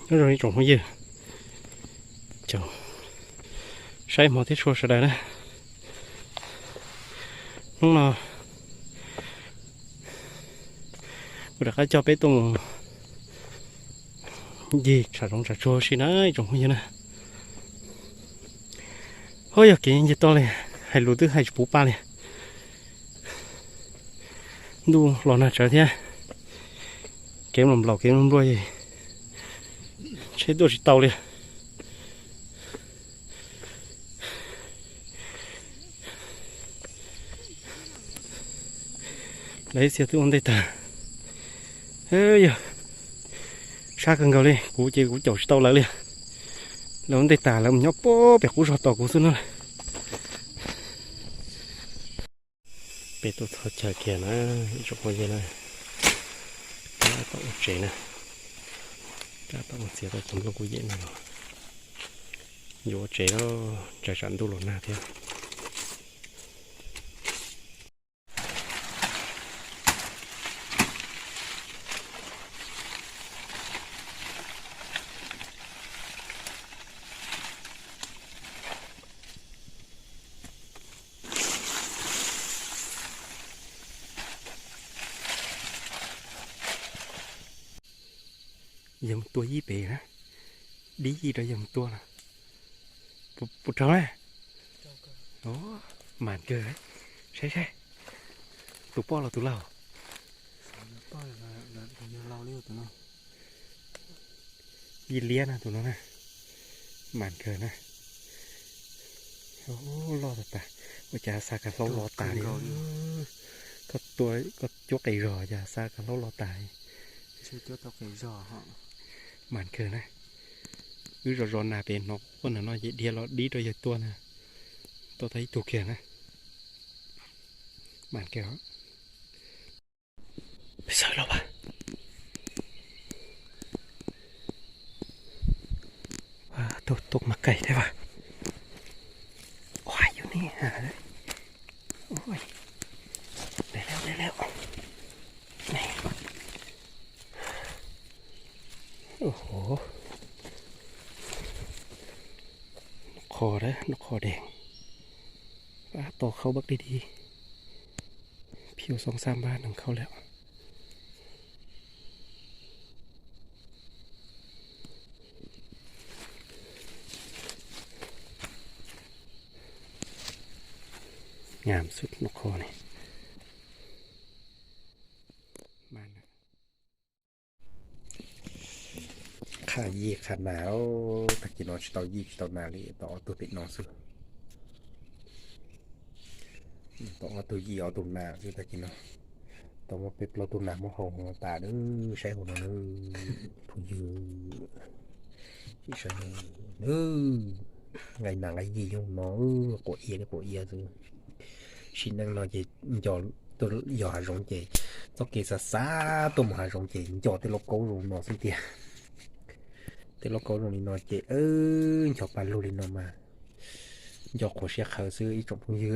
Nyob zoo ib tsoom phooj ywg, saib hmo thiab tshua sawv daws na. Hnub no kuv rov qab coj peb tuaj mus ncig tshav zoov tshav tsuag si na ib tsoom phooj ywg na. Ho yog kev ncig toj li, hais lus twb hais tsis puv pa li. Ntuj los nag tsawv thiab, kev nplaum nplaum kev npluag npluag, tsheb tuaj tsis tau li. Lawv ib txhia twb ua ntej tag. Yog sab kawg nkaus li, kuv ces kuv caum tsis tau lawv li. Lawv ua ntej tag lawv mus nyob puag pem qub zog tos kuv xwb na. Peb tuaj txog chaw kiag na, ib tsoom phooj ywg na, tab tom ua tsev na, tab tom ua txiav tau cov nplooj kuj yem no los yuav ua tsev, ntshai tsam ntuj los nag thiab. Yog mus tua yij pem na, dib yij rau yog mus tua no. Puas raug na? Mas kawg, saib saib, tus poj los tus laug? Yij liab na tus no na, mas kawg na. Loj tas tas, ua cas xa kawg hlaub lo tas li. Koj cuab qis zog cas xa kawg hlaub lo tas li. Mas kawg na, wb zov zov nas pem hnov quaj ntawm no ces dhia los dib rau yawg tua na, tua tau ib tug kiag na. Mas kawg. Peb sawv los as. Tuaj mas kaim thiab as. Ua yus ni. Deb lawm, deb lawm. Noj qho, noj qho deeg. Pab to khaub npab qig di. Phiu xoob xab npab nees khaub lawm. Nyam xwb noj qho ne. Qha yij qha nas, tag kis no tsis tau yij tsis tau nas li, tau ob tug pem no xwb. Tau ob tug yij ob tug nas xwb tag kis no. Tau muaj peb plaub tug nas muab hau tas nawb, saib hauv no nawb phooj ywg. Saib nawb, nqaij nas nqaij yij nyob no, quav ia li quav ia xwb. Sim neej no ces nco tuaj yos hav zoov ces txoj kev xav xav tuaj mus hav zoov ces nco tej lauj kaub zoo no xwb tiag. Tej lauj kaub zoo li no ces ncho pa lug li no mas nco qhuav siab qhawv xwb ib tsoom phooj ywg.